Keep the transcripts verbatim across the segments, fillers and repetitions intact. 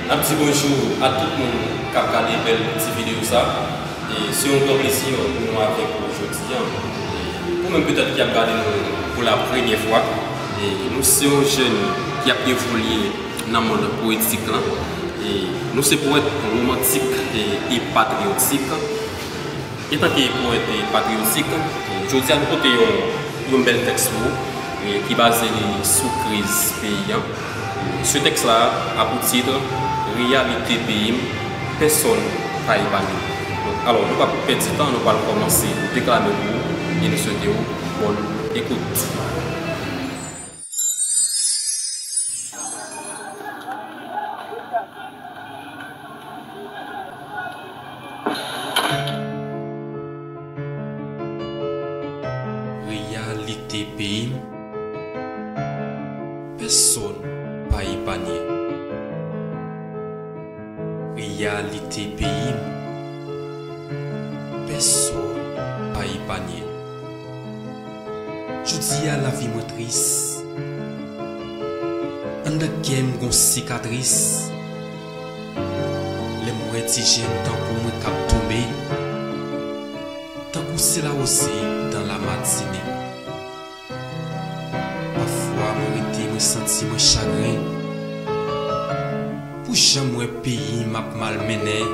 N ap di bonjou a tout moun k ap gade bèl ti videyo sa. E se yon gran plezi pou nou avèk ou jodi a. E ou menm petèt ki ap gade nou pou la premyè fwa, e nou se yon jèn ki ap evolye nan mond powetik lan. E nou se powèt womantik e, e patriyotik. Etanke powèt patriyotik, jodi a nou pote yon, yon bèl tèks pou ou, e, ki baze li sou kriz peyi a. Se tèks la a pou tit Reyalite peyi m, pèsonn pa epanye. Alò, nou p ap pèdi tan, nou pral kòmanse deklame pou ou, e nou swete w bòn ekout. Reyalite peyi m, pèsonn pa epanye. Reyalite peyi m, pèsonn pa epanye. Jodi a lavi mwen tris. Anndan kè m gon sikatris. Lè m wè ti jèn tankou mwen k ap tonbe, tankou se lawose dan la matine. Pafwa mwen rete mwen santi mwen chagren pou jan m wè peyi m ap malmennen.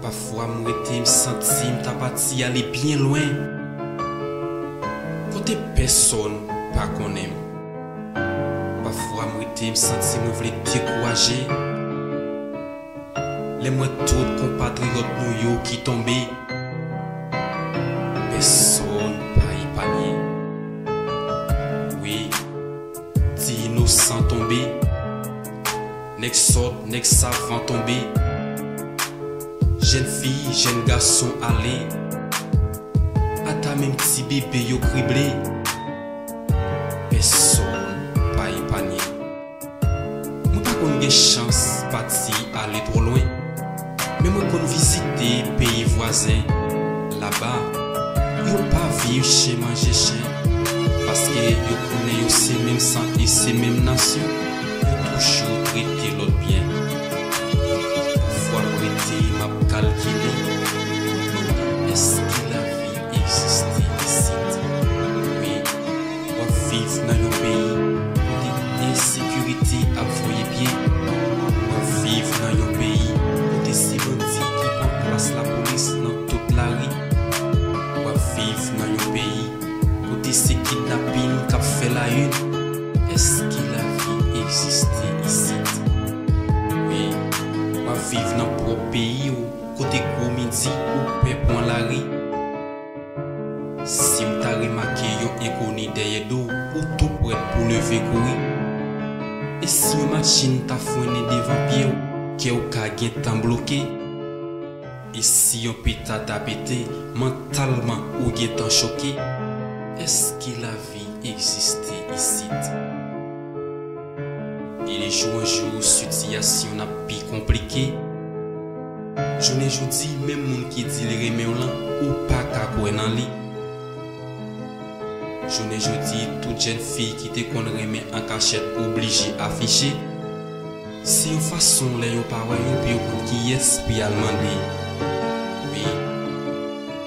Pafwa m rete m santi m ta pati ale byen lwen, kote pèsonn pa konnen m. Pafwa m rete m santi mwen vle dekouraje lè m wè tout konpatriyòt nou yo ki tonbe. Pèsonn pa epanye. Wi, ti inosan tonbe. Nèg sòt, nèg savan tonbe. Jèn fi, jèn gason ale. Ata menm ti bebe yo krible. Pèsonn pa epanye. Mwen pa konn gen chans pati ale twò lwen, men mwen konn vizite peyi vwazen. Laba, yo pa viv chen manje chen, paske yo konnen yo se menm san e se menm nasyon, yo toujou trete lòt byen. Pafwa m rete, m ap kalkile, m ap mande èske lavi egziste isit. Wi, w ap viv nan yon peyi kote ensekirite ap voye pye. W ap viv nan yon peyi kote se bandi ki pran plas lapolis nan tout lari. W ap viv nan yon peyi kote se kidnapin k ap fè la une. Èske lavi egziste isit? Wi, w ap viv nan pwòp peyi w, kote gwo midi ou pè pran lari. Si w ta remake yon enkoni dèyè do w, ou tou prèt pou leve kouri. E si yon machin ta frennen devan pye w, kè w ka gentan bloke. E si yon peta ta pete, mantalman ou gentan choke. Èske lavi egziste isit? E de jou an jou, sitiyasyon n ap pi konplike. Jounen jodi, menm moun ki di li renmen w lan, ou pa ka kwè nan li. Jounen jodi, tout jèn fi ki te konn renmen an kachèt oblije afiche. Se yon fason lè yo pa wè yo pou yo konn kiyès pou y al mande. Wi,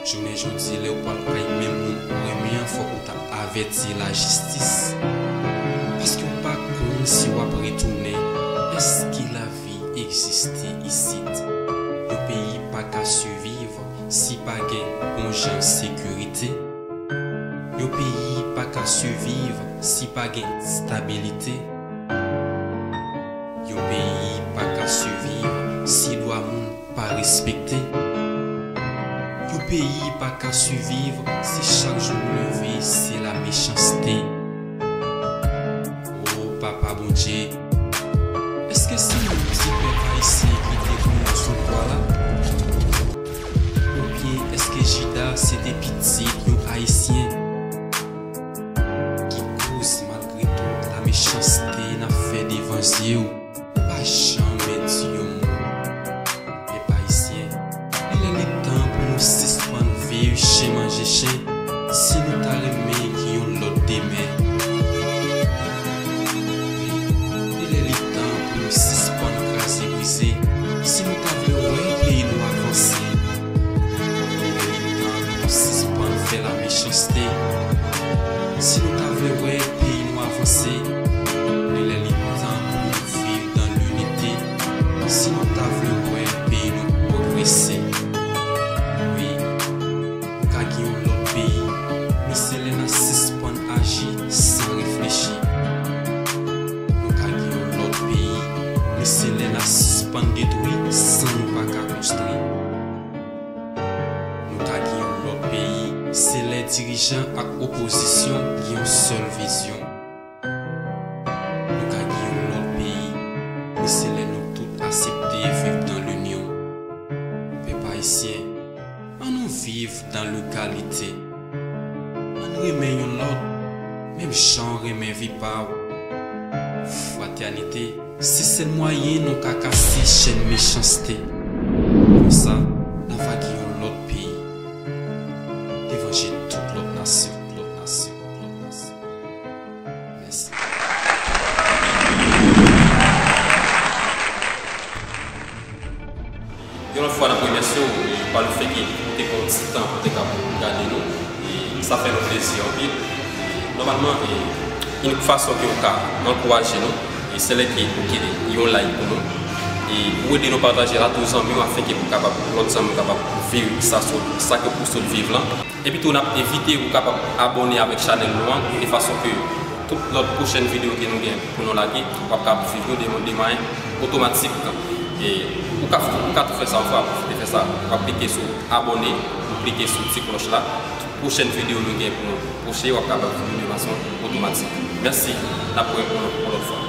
jounen jodi, lè w pral kay menm moun ou renmen an, fòk ou ta avèti lajistis. Paske w pa konn si w ap retounen. Èske lavi egziste isit? Yon peyi pa ka siviv si pa gen bon jan sekirite. Yon peyi pa ka siviv si pa gen stabilite. Yon peyi pa ka siviv si dwa moun pa respekte. Yon peyi pa ka siviv si chak jou nou leve se la mechanste. O Papa Bondye, èske se yon ti pèp ayisyen ki te vin sou twal la? Oubyen èske Jida se te pitit yon Ayisyen ki koz malgre tout la mechanste n ap fè devan zye w? Ou pa janmen di yon mo. Pèp ayisyen, li lè li tan pou nou sispann viv chen manje chen si nou ta renmen gen yon lòt demen. Wi, li lè li tan pou nou Si nou ta vle wè peyi nou avanse, li lè li tan pou sispann fè lamechanste. Si nou ta vle wè peyi nou avanse, li lè li tan pou nou viv dans l'unité. Si nou ta vle wè peyi nou pwogrese, wi, nou ka gen yon lòt peyi, men se lè n a sispann aji san reflechi. Nou ka gen yon lòt peyi, men se lè n a sispann detwi san nou pa ka konstwi. Nou ka gen yon lòt peyi, se lè dirijan ak opozisyon gen yon sèl vizyon. Nou ka gen yon lòt peyi, men se lè nou tout aksepte viv dans l'union. Pèp ayisyen, ann nou viv dans l'égalité. Ann renmen youn lòt, menm jan w renmen vi pa w. Fratènite, se sèl mwayen nou ka kase chèn mechanste. Konsa, n a va gen yon lòt peyi devan je tout lòt nasyon, lòt nasyon, lòt nasyon. Mèsi. Yon lòt fwa, n ap remèsye w, e, pa lefètke ou te pran yon ti tan pou te kab gade nou, e sa fè nou plezi anpil. E, nòmalman, e, yon fason ke w ka ankouraje nou, e se lè ke ou kite yon like pou nou, e ou ede nou pataje l a tout zanmi w, afenke pou kapab, lòt zanmi w kapab viv sa sot, sa ke ou sot viv lan. Epi tou, n ap envite ou kapab abòne avèk chanèl nou an, de fason ke tout lòt pwochèn videyo ke nou gen pou nou lage, w ap kapab swiv nou de, de mannyè otomatik. E ou ka, ou ka tou fè sa, ou ka pwofite fè sa. W ap klike sou abòne, ou klike sou ti klòch la. Tout pwochèn videyo nou gen pou nou poste, w ap kapab swiv nou de fason otomatik. Mèsi, n ap wè yon lòt fwa.